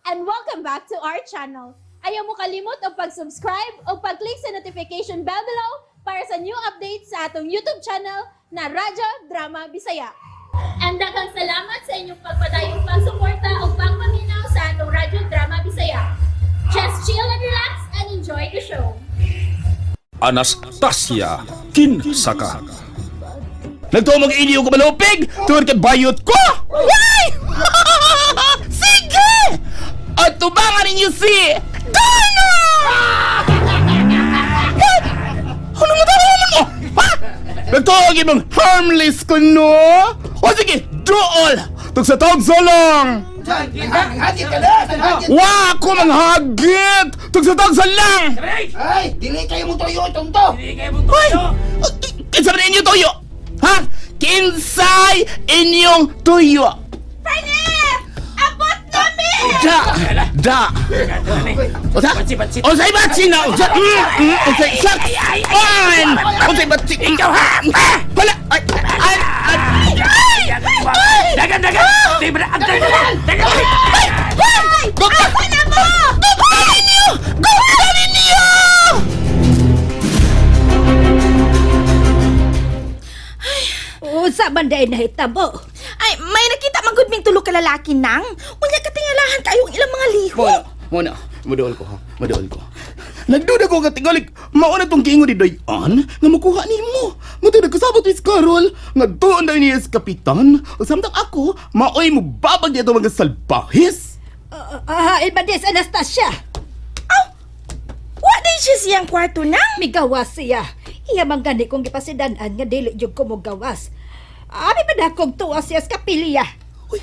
And welcome back to our channel. Ayaw mo kalimot og pag-subscribe o pag-click sa notification bell below para sa new updates sa atong YouTube channel na Radyo Drama Bisaya. And daghang salamat sa inyong pagpadayong pagsuporta o pagpaminaw sa atong Radyo Drama Bisaya. Just chill and relax and enjoy the show. Anastasia Kinsaka. Nagtuo mag iliw ko malupig! Tuwir kay bayot ko! Way! Sige! At tubangan ninyo si Dana! Ano mo tawa mo? Ha? Nagtuo ang imong harmless ko, no? O sige, duol! Tug sa tawag lang! Hagit ka na! Hagit! Wa ko manghagit! Tug sa tawag lang! Ay, dili kayo mo toyo itong to! Hoy! Kinsa man inyo tuyo? Ha? Kinsay inyong tuyo? Partner! Abot nami! Da! Da! Unsa? Unsay batsi na? Unsa? Unsay shucks? On! Unsay batsi? Ikaw ha? Wala! Ay! Ay! Ay! Ay! Dagan, dagan! Di ba na? Dagan, dagan! Ay! Ay! Asa na mo? Gugma ninyo! Gugma ninyo! Unsa man day nahitabo? Ay, may nakita man gud ming tulo ka lalaki nang. Unya katingalahan kayo ang ilang mga liho. Muna, muna. Muduol ko ha. Muduol ko. Nagduda ko katigalig. Mauna tong giingon ni Dayan nga makuha nimo. Mao nagkasabot ni Carol nga doon daw niya sa kapitan. O samtang ako, maoy mo babag dito mga salbahis. Ah, uh, man Anastasia. Aw! Wa day siya siyang kwarto nang. Migawas siya. Iya man gani kong gipasidan-an nga dili jud ko mogawas. Abi man akong tuwa siya sa kapilya. Uy,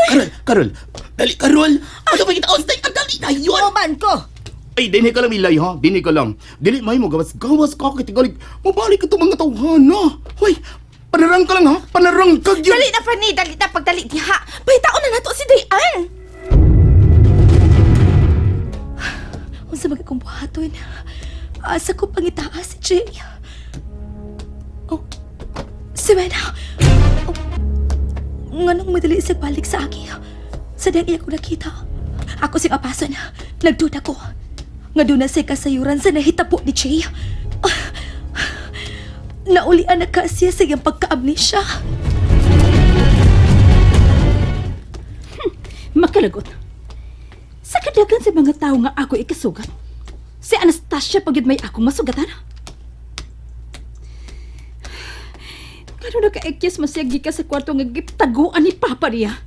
Karol, Karol. Dali, Karol. Ano ba kita? Ang dali na yun. Man ko. Ay, dinhi ka lang, Ilay, ha? Dinhi ka lang. Dili, may mo, gawas-gawas ka, katigalig. Mabalik ka itong mga tawhana. Hoy, panarang ka lang, ha? Panarang ka yun. Dali na Fanny, dali na pagdali diha. Pahitaon na nato si Dayan. Unsa man kong buhaton? Asa ko pangitaas si Jay? Oh, si Wena. Oh, nganong madali siya balik sa akin? Sa dahil iya ko nakita. Ako siyang apason. Nagduda ko. Nga doon na siya kasayuran sa nahitapo ni Jay. Ah, naulian na ka siya sa iyang pagka-amnesia. Makalagot. Sa kadagan sa mga tao nga ako ikasugat, si Anastasia pagid may akong masugatan. Kano naka-ekyas man siya gikan sa kwarto nga giptaguan ni Papa niya.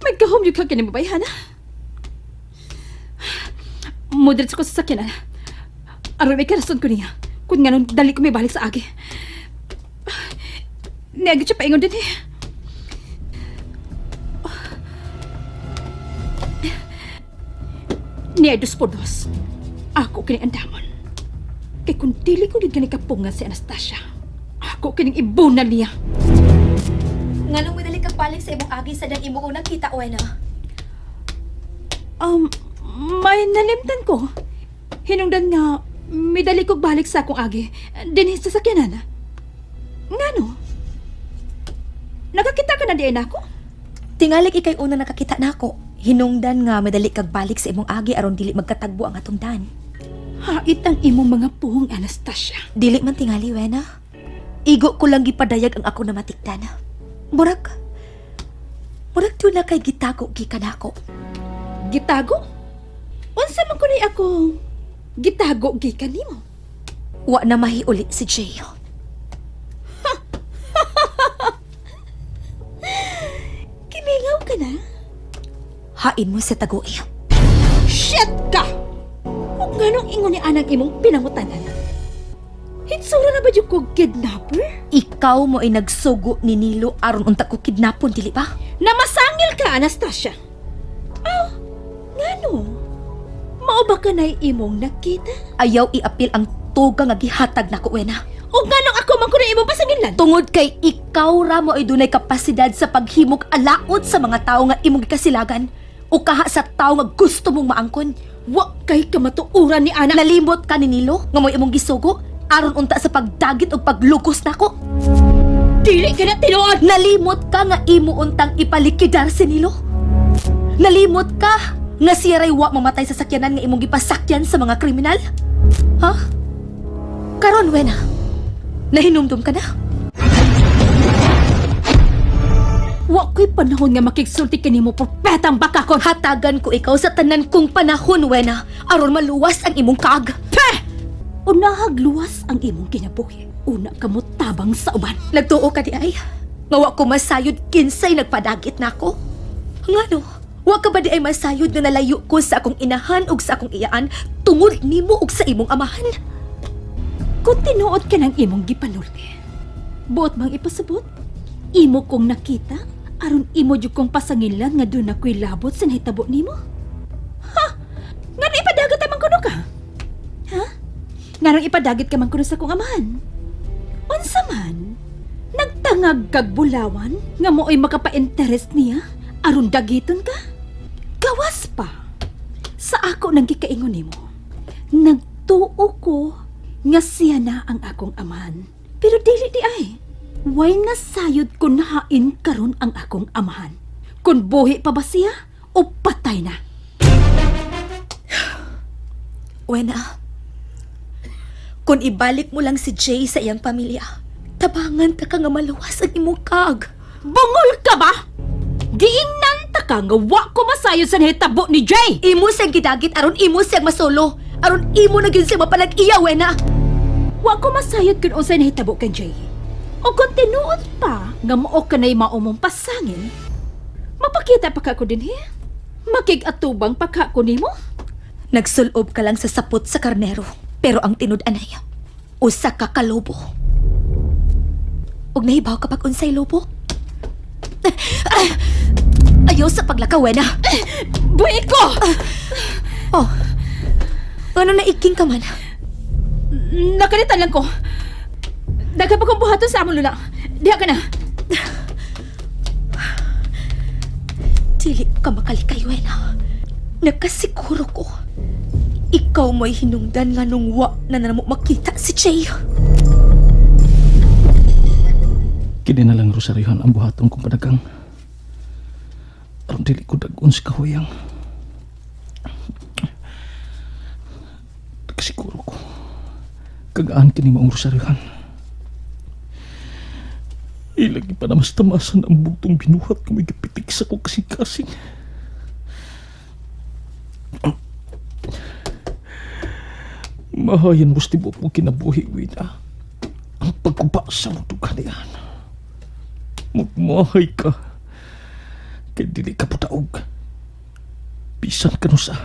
May kahom yun ka kini babayhan, ha? Mudrit ko sa sakyanan. Aron may karason ko niya. Kung nga nun, dali ko may balik sa agi. Niagit siya paingon din eh. Niya dos por dos. Ako kini andamon. Kay kung dili ko gid kani kapungan si Anastasia, ako kining ibunan niya. Nganong madali kang balik sa imong agi sa dan imo kong nakita, Wena? May nalimtan ko. Hinungdan nga, may dali kog balik sa akong agi. Dinhi sa sakyanan. Ngano? Nakakita ka na diay nako? Tingalig ikay una nakakita nako. Hinungdan nga madali kag balik sa imong agi aron dili magkatagbo ang atong dan. Hait ang imong mga puhong, Anastasia. Dili man tingali, Wena. Igo ko lang gipadayag ang ako na matikdan. Murag, murag doon na kay gitago gikan nako. Gitago? Unsa man kunay ako gitago gikan nimo? Wa na mahiuli si Jay. Kimingaw ka na? Hain mo sa tagoy. Shit ka! Kung ganong ingon ni anang imong pinangutanan. Hitsura na ba yung ko kidnapper? Ikaw mo ay nagsugo ni Nilo aron unta ko kidnapon, dili ba? Namasangil ka, Anastasia! Ah, ngano? Mao ba ka na'y imong nakita? Ayaw iapil ang toga nga gihatag nako, Wena. O nganong ako man kuno imong pasanginlan? Tungod kay ikaw ra mo ay dunay kapasidad sa paghimog alaot sa mga tawo nga imong gikasilagan o kaha sa tawo nga gusto mong maangkon. Wa kay kamatuoran ni ana. Nalimot ka ni Nilo nga mo'y imong gisugo aron unta sa pagdagit ug paglugos nako. Dili ka na tinuod! Nalimot ka nga imo untang ipalikidar si Nilo. Nalimot ka nga siya ray wa mamatay sa sakyanan nga imong gipasakyan sa mga kriminal? Ha? Karon, Wena, nahinumdum ka na? Wa ko'y panahon nga makigsulti kanimo propetang bakakon. Hatagan ko ikaw sa tanan kong panahon, Wena, aron maluwas ang imong kaag. Peh! Unahag luwas ang imong kinabuhi. Una ka mo tabang sa uban. Nagtuo ka di ay? Nga wa ko masayod kinsay nagpadagit nako? Ngano? Wa ka ba di ay masayod nga nalayo ko sa akong inahan ug sa akong iyaan tungod nimo ug sa imong amahan? Kung tinuod ka ng imong gipanulti, buot bang ipasabot? Imo kong nakita, aron imo jud kong pasangilan nga doon ako'y labot sa nahitabo nimo? Ha? Ngano ipadagat man kuno ka? Ha? Nganong ipadagit ka man kuno sa kong amahan? Unsa man? Nagtangag kag bulawan nga mooy makapa-interest niya aron dagiton ka? Gawas pa. Sa ako nang gikaingon nimo. Nagtuo ko nga siya na ang akong amahan. Pero dili di ay. Way nasayod ko nahain karon ang akong amahan. Kung buhi pa ba siya o patay na. Wena, kung ibalik mo lang si Jay sa iyang pamilya, tabangan ta ka nga maluwas ang imong kaag. Bungol ka ba? Giingnan ta ka nga wa ko masayod sa nahitabo ni Jay. Imo siyang gidagit aron imo siyang masolo. Aron imo na gyud siya mapalag-iya, Wena. Wa ko masayod kung unsay nahitabo kay Jay. O kung tinuod pa nga mao ka na'y maumong pasangin, mapakita pa ka ko din he. Makig-atubang pa ka ko nimo. Nagsulob ka lang sa sapot sa karnero, pero ang tinud-anay, usa ka kalobo. Ug nahibaw kapag unsay lobo? Ayaw sa paglakaw, Wena. Buhi ko! Oh, ano na iking ka man? Nakalitan lang ko. Daghan pa kong buhaton sa among lula. Diha ka na. Dili ka makalikay, Wena. Nakasiguro ko. Ikaw mo'y hinungdan nga nung wa na namo makita si Jay. Kini na lang rosaryohan ang buhaton kong padagang. Aron dili ko dag-on sa kahuyang. Nakasiguro ko. Kagaan kini maong rosaryohan. Ilagi pa na mas tamasan ang bugtong binuhat kung may gipitik sa ko kasing-kasing. Mahayan mo sa tibok mo kinabuhi, Wina. Ang pagkuba sa mong duganian. Magmahay ka. Kay dili ka putaog. Bisan ka no sa.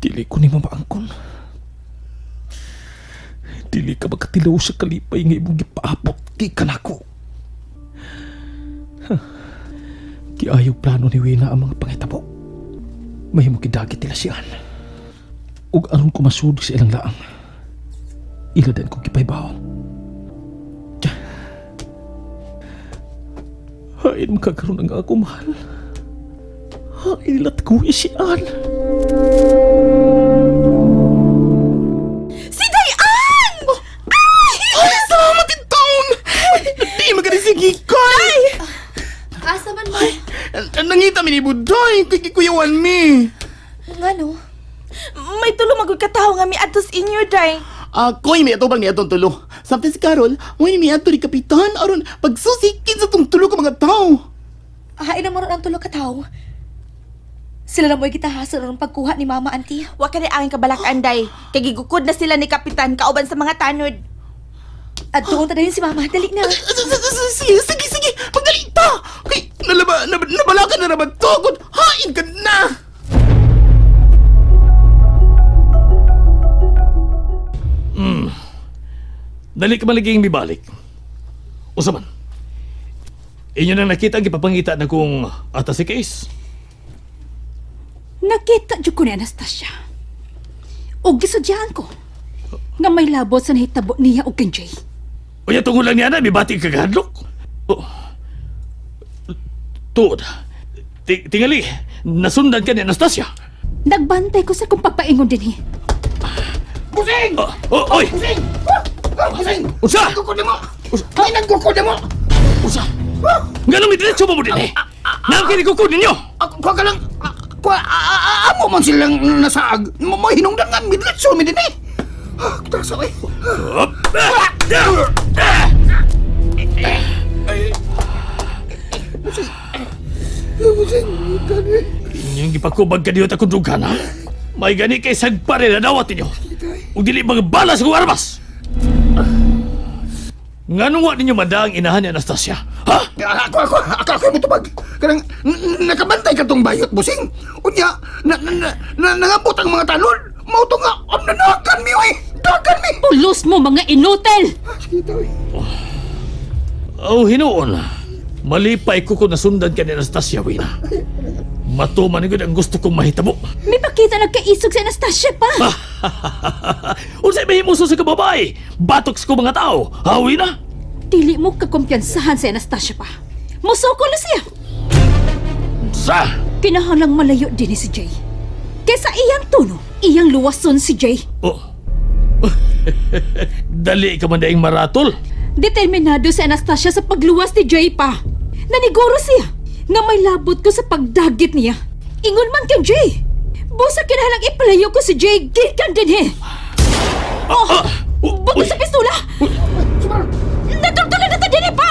Dili ko nimo maangkon. Dili ka makatilaw sa kalipay nga imong gipaabot kay kanako. Huh. Giayo plano ni Wina ang mga pangitabo. Mahimo gidagit nila siyan. Ug aron ko masud sa ilang laang. Ila din ko gipaybaw. Hain makakaroon ang ako mahal. Hain nila taguhi si Ann. Si Dayan! Ay, salamat in taon! Di magarisigikan! Asa man mo? Nangita mi ni Budoy, kay kikuyawan mi. Ngano? May tulo magud katawo nga miadto sa inyo, day. Ako'y may atubang ni atong tulo. Samtang si Carol, mo ni miadto ni Kapitan aron pagsusikin sa tong tulo ka mga tao. Hain na mo ron ang tulo ka tawo. Sila na mo'y gitahasan ron pagkuha ni Mama, Auntie. Wa ka ni angin kabalakan, day. Kay gigukod na sila ni Kapitan kauban sa mga tanod. At doon ta dayon si Mama. Dali na. Sige, sige, sige. Pagdali ta. Kay nalaba, nabalakan na naman to. Kung hain ka na. Dali ka maliging mibalik. Usa man. Inyo nang nakita ang gipapangita na kung ata si Case. Nakita jud ko ni Anastasia. Og gisudyaan ko nga may labot sa nahitabo niya og kay Jay. Unya tungod lang niya na, mibati ka kahadlok. Oh. Tuod. Tingali, nasundan ka ni Anastasia. Nagbantay ko sa kong pagpaingon dinhi. Busing! Oh, oh, oy! Busing! Ah, Busing! Unsa? Nagkukod na mo! Ay, nagkukod na mo! Usa! Nga nang midiretso mo mo din eh! Nang kinikukod ninyo! Ako ka lang ko amo man silang nasaag. Mo hinungdan nga midletso mi dinhi. Ah, Tasa oy. Inyong gipakubag kaniyot akong dughan, ha? May gani kay sagpare na dawat ninyo. Ug dili mga balas kong armas. Nganong wa ninyo madaang inahan ni Anastasia? Ha? Ako ako mo tubag. Kanang nakabantay ka tong bayot, busing. Unya na nangabot ang mga tanod. Mao to nga am nanagan mi oy. Dagan mi. Pulos mo mga inutil! Sige ta oy. Oh, hinuon. Malipay ko kung nasundan ka ni Anastasia, Wina. Matuman gud ang gusto kong mahitabo. May pakita nagkaisog si Anastasia pa! Unsay mahimuso sa kababae? Batok sa ko mga tao. Ha, Wina? Dili mo kakumpiyansahan si Anastasia pa. Musuko na siya! Sa! Kinahanglang malayo din ni si Jay. Kesa iyang tono, iyang luwason si Jay. Oh. Dali ka man daing maratol. Determinado si Anastasia sa pagluwas ni Jay pa. Naniguro siya nga may labot ko sa pagdagit niya. Ingon man kang Jay. Busa kinahanglang ipalayo ko si Jay gikan dinhi. Oh, buto sa pistola! Natultulan na ta dinhi pa!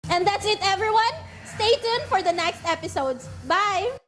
And that's it, everyone. Stay tuned for the next episodes. Bye!